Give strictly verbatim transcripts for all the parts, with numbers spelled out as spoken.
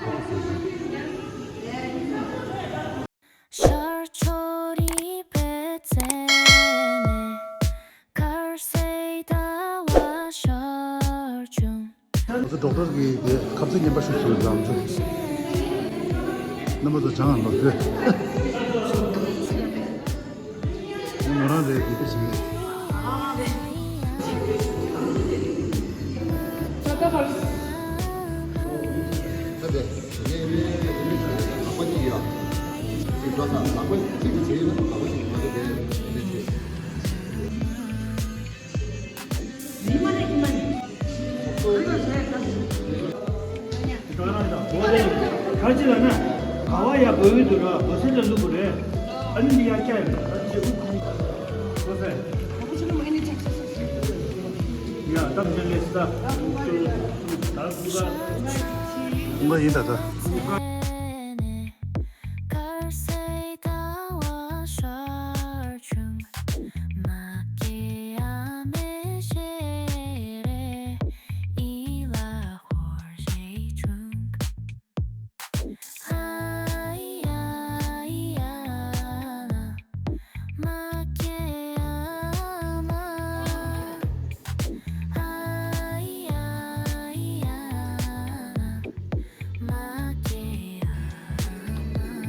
ཤར་ཕྱོགས་རི་བོའི་རྩེ་ནས། དཀར་གསལ་ཟླ་བ་ཤར་བྱུང་། ང་ཚོ་ཌོག་ཊར་གྱིས་དེ་ཁ་ཚིག་སྙན་པ་ཞུ་ཞུ་ལམ་ཚོ། རྣམ་པ་ཚོ་བྱང་ལ་ལོག་ཚེ། ངོ་རང་རེད་དེ་དེ་བྱེད་ངེས། ད་དེ་ངས་ངས་ངས་ལག་པ་གཅིག་ཡ། གཅིག་འགྲོ་ས་ལག་པ་གཅིག་གིས་བྱེད་ཡིན་ན་ལག་པ་གཅིག་མ་གཏོགས་དེ་མི་བྱེད། ག་ཅི་ལ་ན། ག་བ་ཡ་བོད་ཡུལ་དུ་ར་བོད་སེམས་ལ་བླུག་པ་རེད། ཨ་ནི་འདི་ཡ་སྐྱ་ཡ་མེད་ད་ཅི་ཨུ་ཁུ་ཁུ་ས་ཡ་ཏམ་ཅན་ལེ་སི་ད་ཁུ་ཁུ་ད་ཁུ་ཁ་ཁུ་ཁ་ཡིན་ད་ད། དཀར་གསལ་ཟླ་བ་ཤར་བྱུང་། མ་སྐྱེས་ཨ་མའི་ཞལ་རས་ཡིད་ལ་འཁོར་ཞིག་བྱུང་། ཨ་ཡ་ཡ་ལ་མ་སྐྱེས་ཨ་མ། ཨ་ཡ་ཡ་ལ་མ་སྐྱེས་ཨ་མ།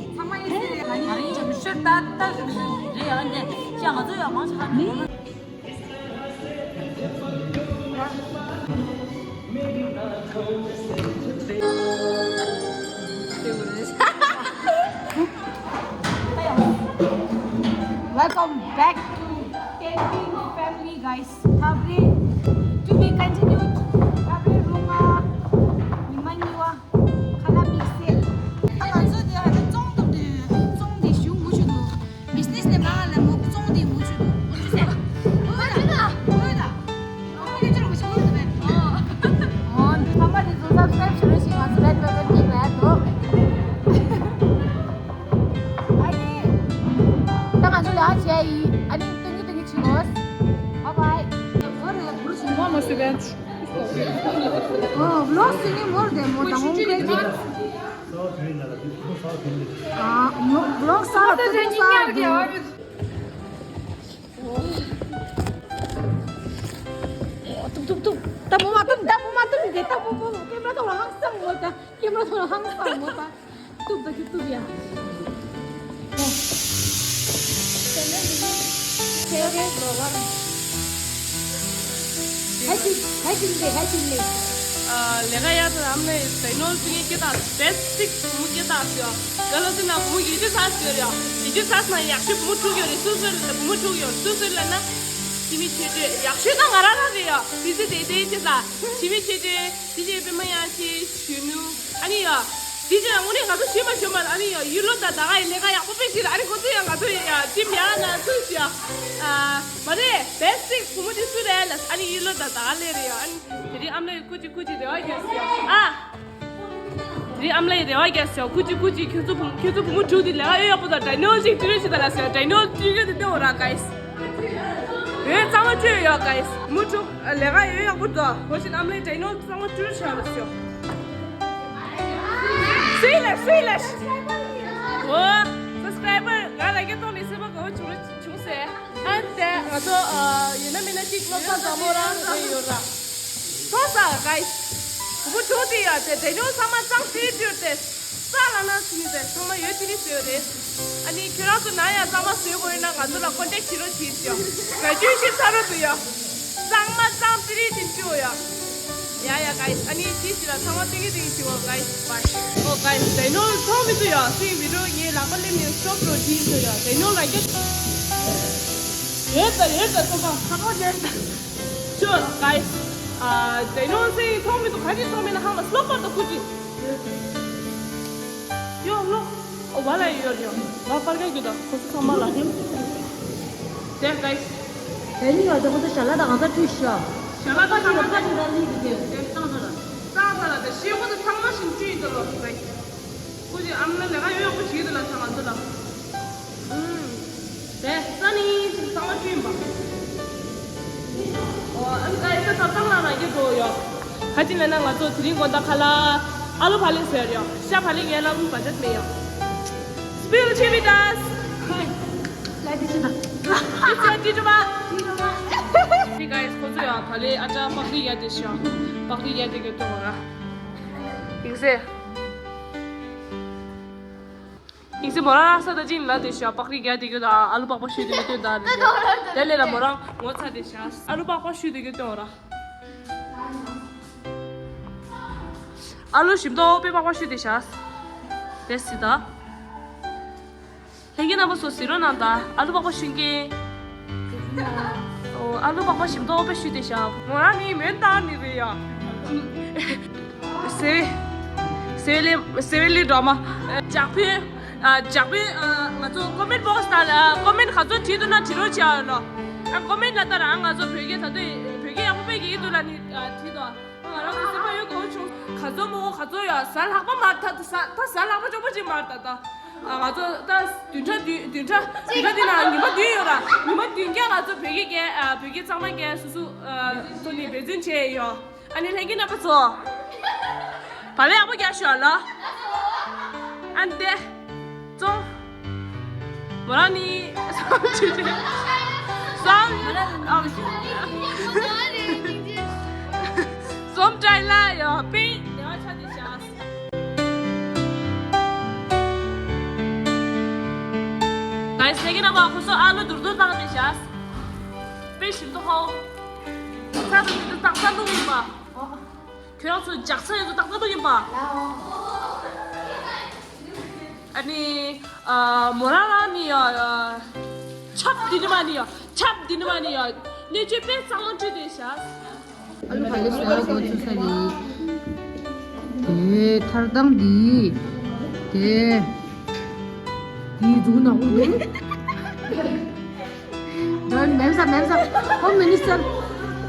ཚང་མ་ཡིན་ཟེར་རེད། ང་རང་ཡིན་ཟེར་ཤོད་ད་ད་ཞུ་ཤོད་རེད་ཡ། ཨ་ནི་ཤ་ང་ཚོ་ཡང་མང་ཆེ་ཧ་མི་གོ་ན། Welcome back to Tenpin family, guys. Thabre to be continued. Thabre runga nimaniwa. ཁ་ལག་དམིགས་བསལ། ད་ང་ཚོ་དེ་ཧ་ད་བཙོང་ཐུབ་དུས་བཙོང་དེ་ཞུ་མུ་ཆུ་འདུག Business ནས་མ་ང་ལ་མོ་བཙོང་དེ་མུ་ཆུ་འདུག་ཨོ་ཆུ་སེ། ཨོ་ད། ཨོ་ད། ཨོ་ཡོད་ཅི་རུ་མུ་ཆུ་ཨོ་ད་མེད། ཨོ། ཨོ་ནི་ཕ་མ་དེ་ཚོ་སབ་སི་ཀ་རེབ་ཞུ་རོགས་ཞིག་ང་ཚོ་རེད་ཝེལ་ཀེམ་ཀེག་ལ་ཡ་འདུག་ཨ་ནི། ད་ང་ཚོ་ལ་ཨ་ཅེ་ཡི་ཨ་ནི་སྟོན་གི་སྟོན་གི་ཆི་ལོས། Bye bye. ཨོ་རེད་བུ་རུ་ཞིག་མོ་མ་ཞུ་བས། ཨོ་ཝི་ལོག་སི་ནི་མོར་དེ་མོ་དང་ཧོང་ཀྲེ་ཅིག་ཨ་མོ་ཝི་ལོག་ས་ལ་ཏུ་ཏུ་ས་དུ། ཏུ་ཏུ་ཏུ། ད་མོ་མ་ཏུ་ད་མོ་མ་ཏུ་དེ་ད་མོ་མོ་ཀེམ་ར་ཐོག་ལ་ཧང་སང་མོ་ད་ཀེམ་ར་ཐོག་ལ་ཧང་སང་མོ་ད། ཏུབ་ད་ཁྱོད་ཏུབ་ཡ། Hi Jin, hi Jin, hi Jin. ལས་ཀ་ཡག་ཏུ་ཨམ་ནི་ཟས་ནོར་ཚིག་ངེ་སྐྱེ་ཐག་བེ་སིག་བུ་མོ་སྐྱེ་ཐག་ཞོ། ག་ལ་ཟེར་ན་བུ་མོ་ཡིད་ཆེས་ཚ་ཞོ་རེད། ཡིད་ཆེས་ཚ་ན་ཡག་ཤོས་བུ་མོ་ཕྲུག་ཡོད་རེད། སུ་སུ་ལ་བུ་མོ་ཕྲུག་ཡོད་སུ་སུ་ལ་ན། ཕྱི་མི་ཆོས་སྤྱོད་ཡག་ཤོས་ད་ང་རང་རང་རེད་ཡ། ཕི་སི་དེ་དེ་ཆེ་ས་ཕྱི་མི་ཆོས་སྤྱོད། དེ་རྗེས་པད་མ་དབྱངས་ཅན་གཞོན་ནུ་ཨ་ནི་ཡ། དེ་རྗེས་དངོས་གནས་ང་ཚོ་ཞུས་མ་ཞུས་མ་ཨ་ནི་ཡ་ཡུལ་ལོ་དང་ད་ག་ཡི་ལས་ཀ་ཡག་པོ་དཔེ་ཞིག་རེད། ཨ་ནི་ཁོ་ཚོ་ཡང་ང་ཚོ་ཡ་ཊིམ་ཡག་ན་སུ་ཞུ་ཡ། ཨ་མ་རེད་བེ་སིག་བུ་མོ་དེ་སུ་རེད་ལ་ཨ་ནི་ཡུལ་ལོ་དང་ད་ག་ལས་རེད་ཡ། ཨ་ནི་དེ་རིང་ཨམ་ལོ་ཡི་ཀུ་ཅི་ཀུ་ཅི་རེ་བ་རྒྱག་སོང་ཡ། ཨ་དེ་རིང་ཨམ་ལོ་ཡི་རེ་བ་རྒྱག་སོང་ཡ། ཀུ་ཅི་ཀུ་ཅི་ཁྱོད་ཚོ་བུ་ཁྱོད་ཚོ་བུ་མོ་དྲུག་དེ་ལས་ཀ་ཡོད་ཡག་པོ་དང་ཌའི་ནོ་ལོ་ཅིག་སྤྲོད་རེས་བྱེད་ད་ལ་སོང་ཡ། ཌའི་ནོ་ལོ་ཅིག་སྤྲོད་དེ་བསྟན་འོ་ར་ག་ཡི། ཡོད་གཙང་མ་བཅོས་ཡོད་ག་ཡི། མུ་ཆུ་ལས་ཀ་ཡོད་ཡག་པོ་འདུག་ཧོ་ཤིན་ཨམ་ལེ་ཌའི་ནོ་གཙང་མ་བཅོས་བྱས་ལ་སོ། སུས་ལས་སུས་ལས། ཨོ། སབ་སི་ཀྲའི་བར་ང་ལ་སྐད་གཏོང་ནས་སེམས་པ་དགའ་བོ་བྱུང་བྱུང་ཟེར། ཨ་ནི་དེ་ང་ཚོ་ཡིན་ན་མིན་ན་གཅིག་བློ་བཟང་བཟང་མོ་རང་རེད་ཡོད་ར། བློ་བཟང་ག་ཡི། བུ་ཆུང་དེ་ཡོད་དེ་ཌའི་ནོ་ཚང་མ་གཙང་སེ་བཅོས་ཏེ། ས་ལ་ན་སུ་ནི་ཟེར་ཚང་མ་ཡོད་ཅི་ནི་ཟེར་རེད། ཨ་ནི་ཁྱོད་རང་ཚོ་ན་ཡང་གཙང་མ་བཟོས་དགོས་ཡོད་ན་ང་ཚོ་ལ་ཀོན་ཊེག་བྱེད་རོགས་བྱེད་ཤོག་ག་ཅུན་ཤིབ་ཚ་རོགས་འདུག་ཡ། གཙང་མ་གཙང་ཏི་རི་ཏི་བཅུ་ཡ། ཡ་ཡ་ག་ཡི་ཨ་ནི་ཅི་ཞིག་ལ་ཚང་མ་ཏི་རི་ཏི་རི་བྱེད་འོ་ག་ཡི་བའི། ཨོ་ག་ཡི་ཌའི་ནོ་ཚོགས་མི་ཚུ་ཡ་སུའི་བི་ཌིའོ་ངའི་ལག་པ་སླེབས་ནས་སོབ་རོ་ཇི་ཚོ་ཡ་ཌའི་ནོ་ལ་སྐད། ཡོད་ད་ཡོད་ད་ཚོ་པ་ཚང་མ་ཡོད་ད། ཅོ་ག་ཡི། ཨ། དེ་ནོ་སེ་ཐོང་མི་འདུག་ག་ཅི་ཐོང་མི་ན་ཧང་ལ་སློབ་པར་དུ་ཁུ་ཅི། ཡོ་ལོ། ཨོ་བ་ལ་ཡོ་ཡོ། ང་པར་ག་གི་ད་ཁོ་སུ་ཚང་མ་ལ། དེ་ག་ཡི། དེ་ནི་ང་ཚོ་ཁོ་ཚོ་ཞལ་ལག་དང་ང་ཚོ་བཀྲུས་ཤག་ཞལ་ལག་དང་ཚང་མ་ཚང་མ་ཚང་མ་ལི་གི་དེ། དེ་བཏང་ཚར་ལ། བཏང་ཚར་ལ་དེ་ཤེས་ཁོ་ཚོ་ཚང་མ་ཞིག་བཀྲུས་ཡིན་ད་ལོ་ག་ཡི། ཁོ་ཚོས་ཨ་མ་ལ་ལས་ཀ་ཡོད་པོ་བྱེད་དུ་ལ་ཚང་ང་ཚོ་ལ། ཨུམ། དེ་ས་ནི་ཚང་མ་བཅུ་ཡིན་པ། ཨོ་ཨ་ནི་ད་ཡིན་ད་ད་ཚང་ལ་རང་གི་འགྲོ་ཡོད། ཁ་ཅིག་ལས་ན་ང་ཚོ་དེ་རིང་དགོང་དག་ཁ་ལ་ཨ་ལུ་ཕ་ལེ་ཟེར་ཡོད། ཤ་ཕ་ལེ་ངའི་ལ་ཨུམ་བ་ཅད་མེད་ཡོད། སྤིལ་ཆེ་བི་དཱས། ལ་དེ་ཆེ་ན། ཏི་ཚེ་ཏི་ཏུ་མ། ཏི་ག་ཡིས་ཁོ་ཚོ་ཡང་ད་ལེ་ཨ་ཅག་པག་ཏི་ཡ་དེ་ཤ། པག་ཏི་ཡ་དེ་གི་ཏོ་ར། ཡིན་ཟེ། ཡིན་སྲིད་མོ་རང་རང་ས་ད་ཅིན་ལ་དེ་ཤ་པག་རི་རྒྱ་དེ་གྱོད་ད་ཨ་ལུ་པག་པ་ཤུ་དེ་གྱོད་ད་ནི་དེ་ལས་ལ་མོ་རང་ངོ་ཚ་དེ་ཤ་ཨ་ལུ་པག་པ་ཤུ་དེ་གྱོད་དོ་ར། ཨ་ལུ་ཞིམ་ཏོག་པའི་པག་པ་ཤུ་དེ་ཤ། དེ་སི་ད། ལྷན་རྒྱས་རྣམ་པ་ཚོ་གཟིགས་རོགས་གནང་ད། ཨ་ལུ་པག་པ་ཤུ་གི། ཨོ་ཨ་ལུ་པག་པ་ཞིམ་ཏོག་པའི་ཤུ་དེ་ཤ། མོ་རང་ནི་མེན་ཏང་ནི་རེད་ཡ། སེ་བེ་ལི་སེ་བེ་ལི་ཌོ་མ། ཇག་ཕུན། ཨ་ཇག་ཕུན། ཨ་ང་ཚོ་ཀོ་མེན་བོག་སི་ནང་ལ་ཀོ་མེན་ག་ཚོད་བྲིས་འདུག་ན་བྲིས་རོགས་བྱས་ཨ་ལོ། ཨ་ཀོ་མེན་ལ་ལྟ་ར། ཨ་ང་ཚོ་བོད་སྐད་ད་ལྟ་བོད་སྐད་ཡག་པོ་སྤེལ་གྱི་ཡིན་འདུག་ལ་ནི་ཨ་བྲིས་འདུག་ཨ་ང་རང་ཚོ་སེམས་པ་ཡོད་གོ་བྱུང་། ག་ཚོད་མོ་ག་ཚོད་ཡ་གཟའ་ལྷག་པ་མར་ད་གཟའ་ད་གཟའ་ལྷག་པ་གཅོག་པ་ཅིག་མར་ད་ད། ཨ་ང་ཚོ་ད་བདུན་ཕྲག་བདུན་བདུན་ཕྲག་བདུན་ཕྲག་འདི་ནང་ཉི་མ་བདུན་ཡོད་ར། ཉི་མ་བདུན་བརྒྱ་ང་ཚོ་བོད་སྐད་རྒྱ་ཨ་བོད་སྐད་གཙང་མ་རྒྱ་སུ་སུ་ཨ་ཐོག་ནས་འབད་བརྩོན་བྱས་ཡོད། ཨ་ནི་ལྷན་རྒྱས་རྣམ་པ་ཚོ། བག་ལེབ་ཡག་པོ་རྒྱག་ཤོག་ལ། ཨ་ནི་དེ། ཙོང་། མོ་རང་ནི། སང་ཆུ་ཆུ། སང་། ཨ། ཙོང་ཏྲའི་ལ་ཡོད་པིན། དེ་བ་ཆ་དེ་བྱ། ག་ས་གི་ན་བ་ཁོ་སོ་ཨ་ལུ་དུར་དུར་བཏང་དེ་བྱ། དཔེ་ཞིམ་ཏོ་ཧོ། ཚ་དང་དེ་དུ་བཏང་ས་ལུག་ཡིན་པ། ཁྱོད་རང་ཚོ་ཇག་ཚ་ཡོད་ཚོ་ཏག་ཏག་ཏུ་ཡིན་པ། ཨ་ནི། ཨ་མོ་རང་རང་ནི་ཡ། ཆབ་འདི་ནི་མ་ནི་ཡ། ཆབ་འདི་ནི་མ་ནི་ཡ། གནས་ཚུལ་དཔེ་གཙང་མ་བྲིས་ཏེ་བཞག་ཨ་ལུ་ག་ལེ་ཟ་གོ་ཚུ་ས་རེད། དེ་ཐར་ཏང་འདི། དེ། འདི་འཛུགས་ནག་པོ་འདུག་ཇོན་མེམ་ས་མེམ་ས། ཧོམ་མི་ནི་སི་ཊར།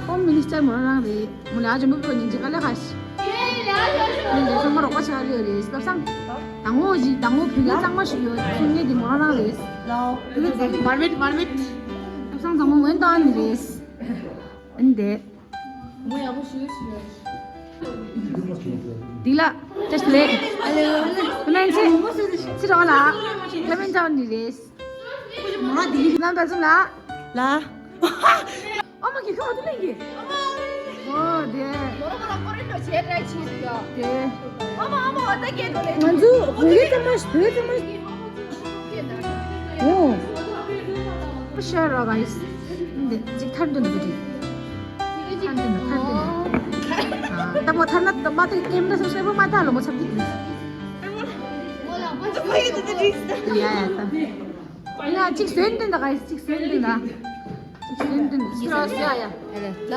ཧོམ་མི་ནི་སི་ཊར་མོ་རང་རེད། མོ་ལ་ཨ་ཅོ་མོ་པོ་ཉིན་གཅིག་ག་ལེ་ཧ་ཤི། མི་ལ་ཚང་མ་རོགས་པ་ཆགས་ལེ་རེད། སློབ་སང་། དང་བོ་ཞིག་དང་བོ་བོད་སྐད་གཙང་མ་ཞིག་ཡོད་ཚུལ་ནི་འདི་མོ་རང་རང་རེད། མར་མེད་མར་མེད། སློབ་སང་དང་བོ་ངོས་བཏང་ནི་རེད། ཨན་དེ། འདི་ལ་ཅེས་ལེ། ཁོ་ནན་ཆེ་ཆེ་རོགས་ལ་ལ་མེན་ཅང་ནི་རེད། ནམ་པ་ཚོ་ལ། ལ། ཨ་མ་གི་ཁ་བ་དུ་ལེན་གི། ཨོ་དེ། མོ་རང་ཁོ་རང་ཀོ་རེ་ནོ་ཆེ་ཏྲ་ཆེ་ཡོད། དེ། ཨ་མ་ཨ་མ་བ་ད་གེ་དོ་ལེ། ང་ཚོ་བོད་ཡིག་ཙམ་མ་བོད་ཡིག་ཙམ་མ། ཨོ། ཤར་རོ་ག་ཡིས། འདི་ཅིག་ཐར་འདོན་འདི་རེད། ཐར་འདོན་ཐར་འདོན། ཨ་ད་མོ་ཐར་ན་ད་མ་ཏི་ཀེམ་ར་སོ་སོ་མ་ད་ལོ་མོ་ཚབ་ཏི་ཀྲིས། ཡ་ཡ་ད། ཡ་ཅིག་སོན་འདོན་ད་ག་ཡིས་ཅིག་སོན་འདོན་ད། ཅིག་སོན་འདོན་ད་ཅིག་རོ་སོ་ཡ་ཡ། ད་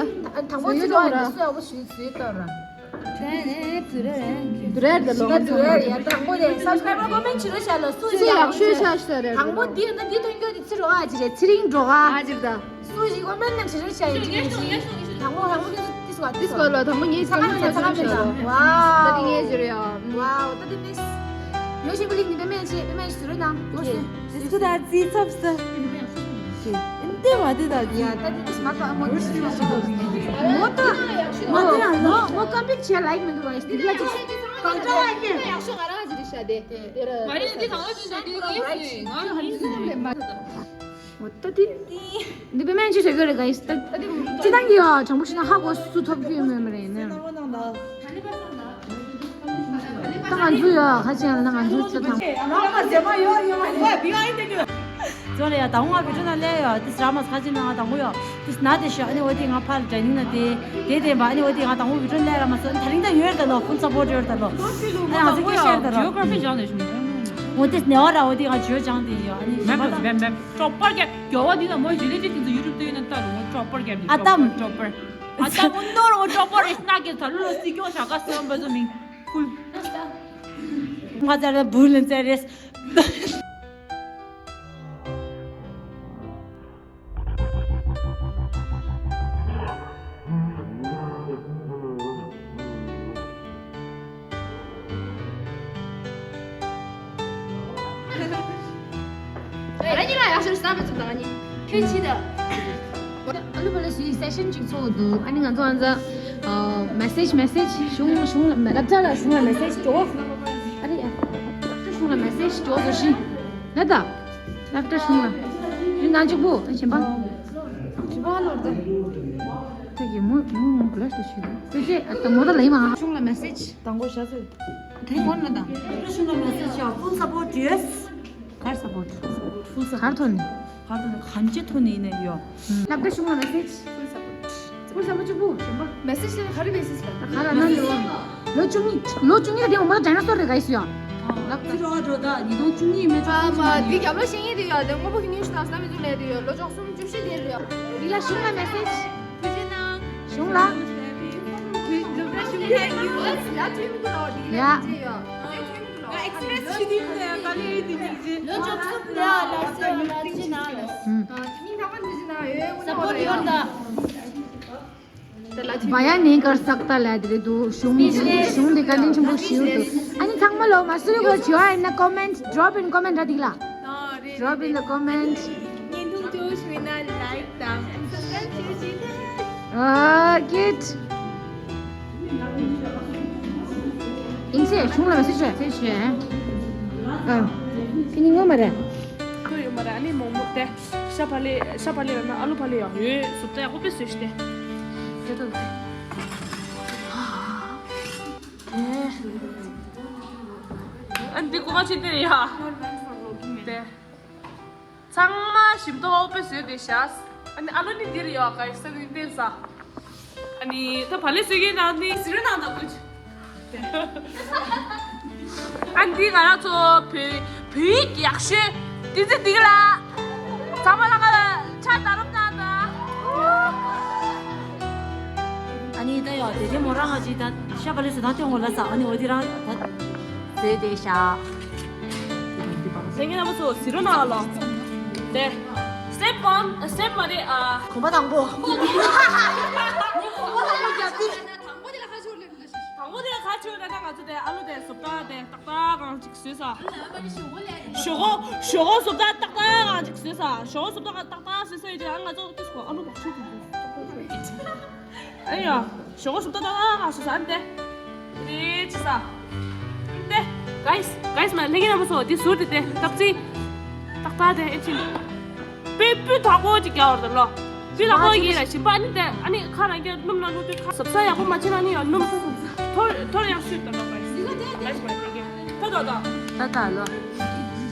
དང་པོ་ཅིག་རོ་ཡ་སོ་ཡ་བོ་ཞུས་ཞུས་ཏོ་ར། དུ་རེད་དུ་རེད་ཡ་དང་པོ་རེད། སབ་སི་ཀ་རའིབ་ཀོ་མེན་ཊི་བྱེད་རོགས་བྱ་ལ་སུ་ཡག་ཤོས་ཤ་ཤ་རེད། དང་པོ་འདི་ཡིན་ན་འདི་ཐོན་རྒྱུ་འདི་ཚེ་རོགས་ཨ་ཅི་རེད། ཚེ་རིང་འགྲོ་ག་ཨ་ཅི་རེད། ད་སུ་ཞིག་ཀོ་མེན་ཊི་ནང་བྱེད་རོགས་བྱ་ཡིན་ཅི་ཡིན་ཅི། དང་པོ་དང་པོ་འདི་ཚོ་ཏིས་བ་ཏིས་བ་ལོ། དང་པོ་ངས་ཚ་ཁ་ཚ་ཁ་ཚ་ཁ། ཝའོ། ད་འདི་ངས་ཟེར་ཡ། ཝའོ། ད་འདི་ནི། ལོ་ཤིང་པོ་ལིག་ནི་པེ་མེན་ཆེ་པེ་མེན་ཞུ་རོགས་གནང་། ལོ་ཤིང་། ཏིས་ཁུ་ད་ཙི་ཚབ་ས། འདི་བ་འདི་ད་ཡ་ད་འདི་ཏིས་མ་ཏོ་མོ་ཏིས་ཏིས་མ་ཞུ་རོགས། མོ་ད་མོ་ད་ཡང་ལོ་མོ་ཀམ་པིག་ཆེ་ལའིག་མི་འདུག་བ་ཡིས་འདི་ལ་ཅིག་གང་ཅག་ཡ་ཁྱེད་ཡག་ཤོས་ང་རང་ཅི་རེད་ཤ་དེ། མ་རེད་འདི་གང་ལ་ཅི་ཟེར་འདི་ངས་ཟེར་ང་ཧ་ནི་ཟེར་མ་རེད། འོ་ད་དེ། འདི་པེ་མེན་ཅི་བྱེད་དགོས་རེད་ག་ཡིས་ད། ཅི་ད་གི་ཡ་བྱང་པོ་ཞིག་ན་ཧ་གོ་སུ་ཐོབ་རྒྱུ་ཡོད་མེད་མ་རེད་ནི། ད་ང་ཚོ་ཡ་ཁ་ཅན་ལ་ང་ཚོ་ཅི་དང་། ཙོ་ལེ་ཡ་དང་བ་བི་ཏྲོ་ན་ལེ་ཡ་ཏིས་ར་མ་ཁ་ཅན་ན་ང་དང་བོ་ཡ་ཏིས་ན་དེ་ཤ་ཨ་ནི་འོ་དེ་ང་ཕ་ལ་ཏྲེ་ནིང་ན་དེ་དེ་དེ་བ་ཨ་ནི་འོ་དེ་ང་དང་བོ་བི་ཏྲོ་ལེ་ར་མ་སོ་ཨ་ནི་ད་རིང་ད་ཡོད་ད་ལོ་ཕུན་ཚ་བོ་ཏྲེ་ཡོད་ད་ལོ། ཨ་ང་ཚོ་སྐད་ཤེར་ད་ལོ། ཇིའོ་གྷ་ར་ཕི་སྦྱངས་ནས་བྱུང་། འོ་དེ་ནེ་བ་ར་འོ་དེ་ང་ཇིའོ་སྦྱངས་དེ་ཡོད་ཨ་ནི་མེབ་ལ་མེབ་མེབ། ཀྲོ་པར་རྒྱབ། རྒྱལ་བ་འདི་ལ་མོ་ཞི་ལི་ཅི་དེ་ཚོ་ཡུ་ཊུབ་ཏུ་ཡོད་ན་ལྟ་རུང་ཀྲོ་པར་རྒྱབ་ནི། ཨ་ཀྲོ་པར་ཏམ། ཀྲོ་པར། ཨ་ཅག་མོ་ནོར་འོ་ཀྲོག་པོ་རེད། ན་གི་ད་ལོ་ལོ་སྲིད་སྐྱོང་བྱ་དགའ་སོན་པ་ཚོ་མིང་ཁུལ། ང་ཚ་ར་བུ་ལན་ཚ་རེས། ང་གཉིས་ལ་ཡག་ཤོས་བསམ་པ་ཙམ་དང་ང་གཉིས་ཁྱོད་ཕྱི་ལ། ཨ་ལུ་ཕ་ལ་སུའི་སེ་ཤན་ཅིག་ཚོགས་འདུག་ཨ་ནི་ང་ཚོ་ཨ་ཛ་མེ་སེཇ་མེ་སེཇ་གཞུང་གཞུང་ལ་སློབ་གྲྭ་ལ་གཞུང་ལ་མེ་སེཇ་འགྲོ། ཨ་རེ་ཡ། སློབ་གྲྭ་གཞུང་ལ་མེ་སེཇ་འགྲོ་ཟེར་ཞིང་ལ་ད། སློབ་གྲྭ་གཞུང་ལ། རིན་ཐང་གཅིག་པུ་གཞན་པ། གཞན་པ་ལོར་ད། ད་གི་མུ་མུ་མུ་ག་ལ་ཤི་ཤི་དུ་ཟེར་ཏེ་ཨ་ད་མོ་ད་ལ་ཡིན་མ། གཞུང་ལ་མེ་སེཇ་དང་པོ་བྱ་ཟེར། དེ་ངོ་ན་ད། སློབ་གྲྭ་གཞུང་ལ་མེ་སེཇ་ཡོད། Full support yes། གར་སབ་པོར་ཊི། Full support གར་ཐོན་ནས། གར་ཐོན་ནས་གང་ཅི་ཐོན་ནས་ཡིན་ན་ཡོད། སློབ་གྲྭ་གཞུང་ལ་མེ་སེཇ། Full support Full support གཅིག་པུ་གཞན་པ། མེ་སེཇ་ལ་ག་རེ་མེ་སེཇ་ལ། ག་རེ་ན་ལོ། ལོ་བཅུ་གཉིས་ལོ་བཅུ་གཉིས་ལ་དེ་འོ་མ་ཌའི་ནོ་སོར་རེ་ག་ཡིས་ཡོད། ལག་ཙི་རོ་འགྲོ་ད་ཉིས་སྟོང་བཅུ་གཉིས་མེ་ཨ་མ་འདི་རྒྱབ་ལོ་ཤེས་ངེས་དེ་ཡོད་དེ་སྔོན་པོ་ཁྱི་ཉུང་ཤི་དང་སྣ་མི་ཚུགས་ལས་དེ་ཡོད་ལོ་ཅོག་གསུམ་བཅུ་བཞི་དེ་རེད་ཡོད། འདི་ལ་གཞུང་ལ་མེ་སེཇ། ཐུགས་རྗེ་གནང་། གཞུང་ལ། ཡ་ཐུགས་མི་འདུག་ལོ་འདི་ལ་ཡ། ཐུགས་རྗེ་ཡོད། ང་ཨེག་སི་པི་རེ་སི་ཆུ་ཐིགས་ནས་དཀའ་ལས་དེ་མི་བྱེད། ལོ་བཅུ་གསུམ་ལ་ལ་སེ་ལ་ཅི་ན་ལ། ཨུམ། ཉིན་ཐ་མ་འདི་ཅི་ན་ཡོད་ས་པོར་ཊི་ཡོད་ད། བ་ཡ་ནེ་ཀར་སག་ཏ་ལ་དེ་རེད་འདུག་གཞུང་གཞུང་དེ་བཀའ་དྲིན་ཆེན་པོ་ཞུ་འདུག་ཨ་ནི་ཚང་མ་ལོ་མ་སུ་རི་གོ་ཇོ་ཨ་ན་ཀོ་མེན་ཊི་ཌོ་རོབ་ཨིན་ཀོ་མེན་ཊི་ར་དིག་ལ། Drop in the comment. བརྙན་ཐུང་བཅུ་ཞུས་ན་ལའིཀ་དང་སབ་སི་ཀ་རའིབ་བྱེད་ཅིག་ཨ་ཀིཊ། ཨིན་ཅེ་ཆུང་ལ་མ་སུ་ཞུ་ཟེར་ཞུ། ཨ། ཁྱེད་གཉིས་ངོ་མ་རེད། ཁོ་ཡོད་མ་རེད། ཨ་ནི་མོག་མོག་དེ་ཤ་བག་ལེབ་ཤ་བག་ལེབ་ཡོད་ན་ཨ་ལུ་བག་ལེབ་ཡོད་ཡོད་སུབ་ཏ་ཡག་པོ་དཔེ་བཟོས་ཤི་དེ། དེ་ད་དེ། ཨ་འདི་ཀོ་ཁ་ཆེ་དེ་ཡ། དེ། ཚང་མ་ཞིམ་ཏོག་དཔེ་བཟོས་དེ་ཤ། ཨ་ནི་ཨ་ལོ་ནི་འདིར་ཡོད་ག་ས་ནི་བསྟན་ས། ཨ་ནི་ད་བག་ལེབ་བཟོས་ཀྱི་ནང་ནི་ཟི་རི་ནང་ད་ཀུ་ཅི། ཨ་འདི་ང་རང་ཚོ་བོད་བོད་ཡིག་ཡག་ཤོས་བསྟན་འཛིན་བདེ་སྐྱིད་ལགས། ཚང་མ་ལ་ང་ལ་ཕྱག་རྡ་རམ་གནང་དང་། ཨ་ནི་ད་ཡོད་དེ་དེ་མོ་རང་ང་ཅི་ད་ཤ་བག་ལེབ་བཟོས་དང་སྟོན་དགོས་ལ་ས། ཨ་ནི་འོ་དེ་རང་ད་བཟོས་དེ་ཤ། ལྷན་རྒྱས་རྣམ་པ་ཚོ་ཟི་རོ་ནང་ལ། དེ། སི་ཊེབ་ཝན། སི་ཊེབ་མ་རེད་ཨ། གོམ་པ་དང་པོ། ངས་གོམ་པ་དང་པོ་བརྒྱབ་དུས། དང་པོ་དེ་ལ་ཁ་ཕྱོགས་ལེན་ལ་ཤི། དང་པོ་དེ་ལ་ཁ་ཕྱོགས་ལེན་ན་ང་ཚོ་དེ་ཨ་ལོ་དེ་སོབ་ཏ་དེ་ཏག་ཏག་གང་ཅིག་བཟོས་ས། ཞོག་ཁོག་ཞོག་ཁོག་སོབ་ཏ་ཏག་ཏག་གང་ཅིག་བཟོས་ས། ཞོག་ཁོག་སོབ་ཏ་ཏག་ཏག་བཟོས་ས་ཡོད་དེ་ཨ་ང་ཚོ་དེ་སྐོར་ཨ་ལོ་བག་ཆུ་དེ་ཏག་ཏག་བཟོས། ཨ་ཡ། ཞོག་ཁོག་སོབ་ཏ་ཏག་ཏག་གང་བཟོས་ས་ཨ་ནི་དེ། རེད་ཅི་ས། དེ། གའི་སི་གའི་སི་མ་ལྷན་རྒྱས་རྣམ་པ་ཚོ་དེ་ཟུར་དེ་དེ་སྟག་རྩི། ཏག་ཏག་དེ་ཨེ་ཅི། པི་པི་དག་པོ་ཅིག་རྒྱག་བར་དུ་ལོ། པི་དག་པོ་ཡིན་ལ་ཞིམ་པ་ཨ་ནི་དེ་ཨ་ནི་ཁ་རང་རྒྱ་སྣུམ་ན་བླུགས་དུས་ཁ་ཟབ་ས་ཡག་པོ་མ་བྱེད་ན་ནི་ཡང་སྣུམ་ཐོར་ཐོར་ཡག་ཤོས་དང་ལོ་གའི་སི། གའི་སི་མ་ལྷན་རྒྱས་ད་ད་ད། ད་ད་ལོ།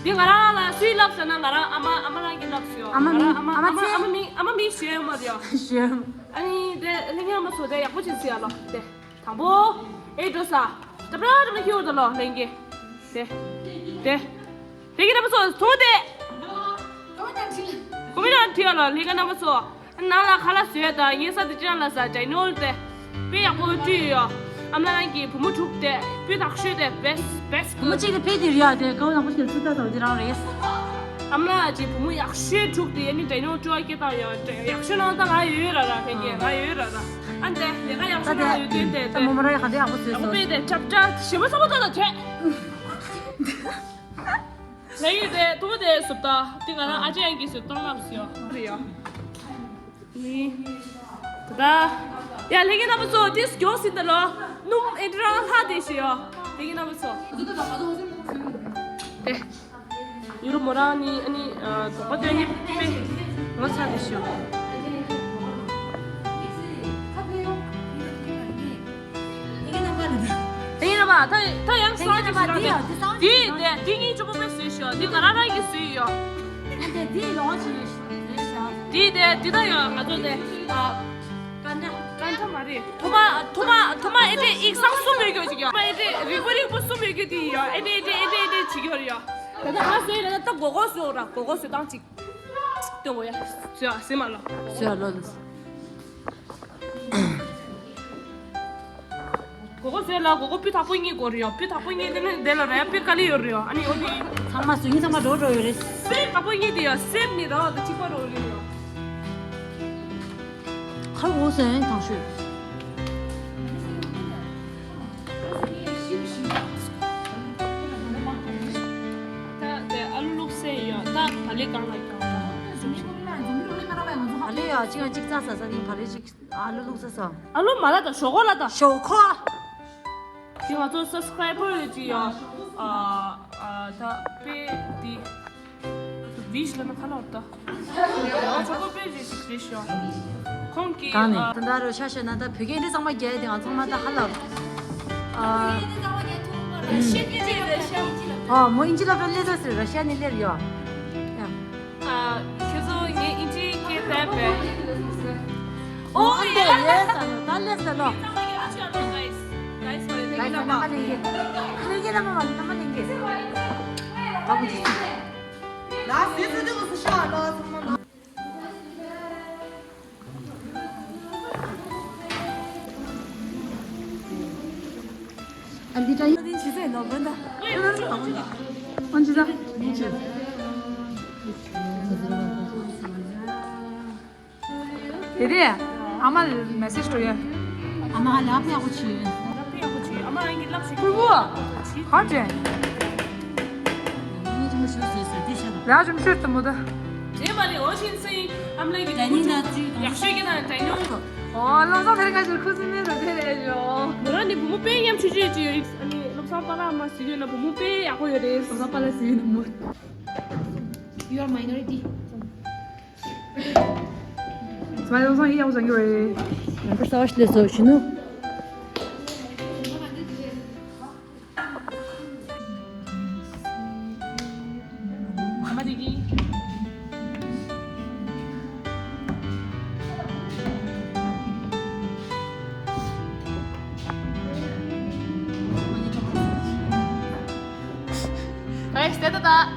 དེ་ང་རང་ལ་སུས་ལབ་ཟེར་ན་ང་རང་ཨ་མ་ཨ་མ་རང་གིས་ལབ་ཟེར་ཡོད། ཨ་མ་ང་རང་མིང་ཨ་མ་ཨ་མ་ཨ་མ་ཚེ་མིང་ཨ་མ་མིང་ཞུ་ཡ་མ་རེད་ཡ། ཞུ་ཡ་མ། ཨ་ནི་དེ་ལྷན་རྒྱས་རྣམ་པ་ཚོ་དེ་ཡག་པོ་བྱེད་ཟེར་ཡ་ལོ་དེ། དང་པོ། ཨེ་འགྲོ་ས། ཏབ་ར་ཏབ་ར་ཁྱེར་འོང་ད་ལོ་ལྷན་རྒྱས། དེ། དེ། ལྷན་རྒྱས་རྣམ་པ་ཚོ་ཐུག་དེ། ཀོ་མེན་ཊི་ཁྲིད་ལ་ལྷན་རྒྱས་རྣམ་པ་ཚོ། ནང་ལ་ཁ་ལག་བཟོས་དང་ངའི་ས་དེ་ཅི་ཡང་ལ་ས་ཇའི་ནོལ་དེ། དཔེ་ཡག་པོ་བཀྲུས་ཡོད། ཨ་མ་ལགས་རང་གི་བུ་མོ་དྲུག་དེ་སྤུས་དག་ཤོས་དེ་བེ་སི་བེ་སི་བུ་མོ་གཅིག་དེ་ཕེབས་དེ་རེད་ཡ་དེ་ཀའོ་ནག་པོ་ཞིག་ཚུད་ད་དང་དེ་རང་རེད། ཨ་མ་ལགས་ཀྱི་བུ་མོ་ཡག་ཤོས་དྲུག་དེ་ཡ་ནི་ཇའི་ནོལ་སྤྲོ་བ་སྐྱེ་སྟངས་ཡོད་ཡག་ཤོས་ནང་ད་ང་ཡོད་ཡོད་ར་ར་ཕན་གྱི་ང་ཡོད་ཡོད་ར་ར། ཨ་འདས་ལས་ཀ་ཡག་ཤོས་ནང་ཡོད་དོན་དེ་ད་མོ་མོ་ར་ཡག་ག་དེ་ཡག་པོ་བཟོས་སོང་། ཡག་པོ་དཔེ་དེ་ཁྲབ་ཁྲབ་ཞེ་པོ་ཚ་པོ་ཏོ་ལ་བྱས། ལྷན་རྒྱས་དེ་ཐུག་དེ་སུབ་ད་དེ་ང་རང་ཨ་ཅེ་ཡང་གིས་སུབ་ད་ལབ་སོང་རེད་ཡ། ནི། ད་ད། ཡ་ལྷན་རྒྱས་རྣམ་པ་ཚོ་དེ་མགྱོགས་ཟིན་ད་ལོ། སྣུམ་ཨེ་འདྲ་རང་ལྷག་དེ་ཞེས་ཡོ། ལྷན་རྒྱས་རྣམ་པ་ཚོ། དེ། ཡུ་རུ་མོ་རང་ནི་ཨ་ནི་དོག་པ་དོན་ནི་པེ། ངོ་ཚ་དེ་ཞེས་ཡོ། ལྷན་རྒྱས་རྣམ་པ་ད་ད་ཡང་སང་ཅིག་ཞུ་རང་དེ། དེ་དེ་དེ་གཉིས་གཅིག་པོ་པེ་བཟོས་ཤོག་དེ་ང་རང་རང་གིས་བཟོས་ཡོད། དེ་དེ་དེ་ད་ཡོད་ང་ཚོ་དེ། ཀན་ཁྲ་མ་རེད། ཐོག་མ་ཐོག་མ་ཐོག་མ་ཨེ་ཏྲེ་ཡིག་ཚང་གསུམ་ཡོད་རྒྱུ་ཅིག་ཡོད། ཨེ་ཏྲེ་རིང་པོ་རིང་པོ་གསུམ་ཡོད་རྒྱུ་དེ་ཡོད། ཨེ་ཏྲེ་ཨེ་ཏྲེ་ཨེ་ཏྲེ་ཨེ་ཏྲེ་བྱེད་ཀྱི་ཡོད་རེད་ཡ། ད་ལྟ་ང་བཟོས་ཡོད་ལ་ད་སྒོར་སྒོར་བཟོས་ཡོད་ར་སྒོར་སྒོར་བཟོས་སྟངས་ཅིག་སྟོན་དགོས་ཡ། བཟོས་ཡ་ཟེར་མ་ལོ། བཟོས་ཡ་ལོ་ལོ། གོ་གོ་ཟེར་ལ་གོ་གོ་སྤུས་དག་པོ་གཉིས་དགོས་རེད་ཡ། སྤུས་དག་པོ་གཉིས་དེ་ནི་དེ་ལ་ར་ཡ་སྤུས་དཀའ་ལས་ཡོད་རེད་ཡ། ཨ་ནི་འོ་དེ། ཚང་མ་སུ་ཡིན་ཚང་མ་འགྲོ་འགྲོ་ཡོད་རེད། སྤུས་དག་པོ་གཉིས་དེ་ཡ་སེབ་ནི་ར་བ་དང་གཅིག་པ་རོ་རེད་ཡ། ཁར་འོ་ཟེར་དང་ཤོད། ད་དེ་ཨ་ལུ་བླུགས་སེ་ཡོད། ད་བ་ལེ་གང་ལ་གང་ལ་གསུམ་ཞིག་བ་ལེ་ཡ་གཅིག་ཡང་གཅིག་རྩ་ས་ས་ནི་བ་ལེ་གཅིག་ཨ་ལུ་བླུགས་ས་ས། ཨ་ལུ་མ་ལ་དང་ཞོག་ཁོག་ལ་དང་། ཞོག་ཁོག་དེ་ང་ཚོ་སབ་སི་ཀ་རའི་བར་ཡོད་ཀྱི་ཡོད། ཨ་ཨ་ད་དཔེ་དེ་བིས་ལ་ན་ཁ་ལོར་ད། ཡང་ཆོག་པོ་དཔེ་རེ་ཞིག་རེ་ཞོ། ཁོང་གིས་གང་ནས། ཨ། ད་ལྟ་རུ་ཤ་ཤ་ན་ད་བོད་སྐད་འདི་ཚང་མ་རྒྱ་ཡི་དེ་ང་ཚང་མ་ད་ཧ་ལབ། ཨ། ཨོ་མོ་ཨིན་ཇི་ལ་ཕེབས་ལེ་ས་ཟེར་ར་ཤ་ནི་ལེར་ཡོད། ཡ། ཨ། ཁྱེད་ཚོ་ངའི་ཨིན་ཇི་སྐད་བསྟན་པས། ཨོ་ཡ། ད་ལེ་ས་ལོ། ད་ལེ་ས་ལོ། གའི་སི་རྣམ་པ་ལེན་གྱི། ལེན་གྱི་རྣམ་པ་མ་རྣམ་པ་ལེན་གྱི། ད་བུ་ཅི། ལ་སི་སི་དེ་གོ་སི་ཤ་ལ་ཚང་མ། ཨ་འདི་ད་ཡིན། ཨ་འདི་ཇི་ཟེར་ནོ་བན་ད། ཨ་འདི་ད། དེ་དེ། ཨ་མ་ལ་མེ་སེ་ཇི་འགྲོ་ཡ། ཨ་མ་ལ་ཕེ་ཡག་པོ་བྱོས། ཕེ་ཡག་པོ་བྱོས། ཨ་མ་རང་གི་ལག་ཞིག་ཕུར་བུ། ག་ཅན། ལ་ཞིམ་ཤོས་དུ་མོ་ད། དེ་མ་རེད། འོ་ཤིན་སེ་ཨམ་ལེ་གི་དེ་ནི་ན་ཅི་ཡག་ཤོས་ཀྱི་ན་དྲན་ཡོང་། ཨོ་བློ་བཟང་དེ་རིང་ཁ་ཅིག་ཁུ་སིམ་མེར་རོ་དེ་རེད་ཞོ། མོ་རང་ནི་བུ་མོ་དཔེ་ཉམ་ཆུང་ཆུང་ཅིག་ཡོད། ཨ་ནི་བློ་བཟང་པ་ལགས་མ་ཟེར་ཡོད་ན་བུ་མོ་དཔེ་ཡག་པོ་ཡོད་རེད། བློ་བཟང་པ་ལགས་ཟེར་ཡོད་ན་མོ། You are minority. ཚང་མ་ཡོང་སང་ཡག་པོ་བཟང་གི་རེད། ཡང་པར་ས་བ་ཞིག་ལས་སོ་ཞུ་ནུ། ཨ་མ་དེ་གི། ཨེ་སྟེ་ད་ད།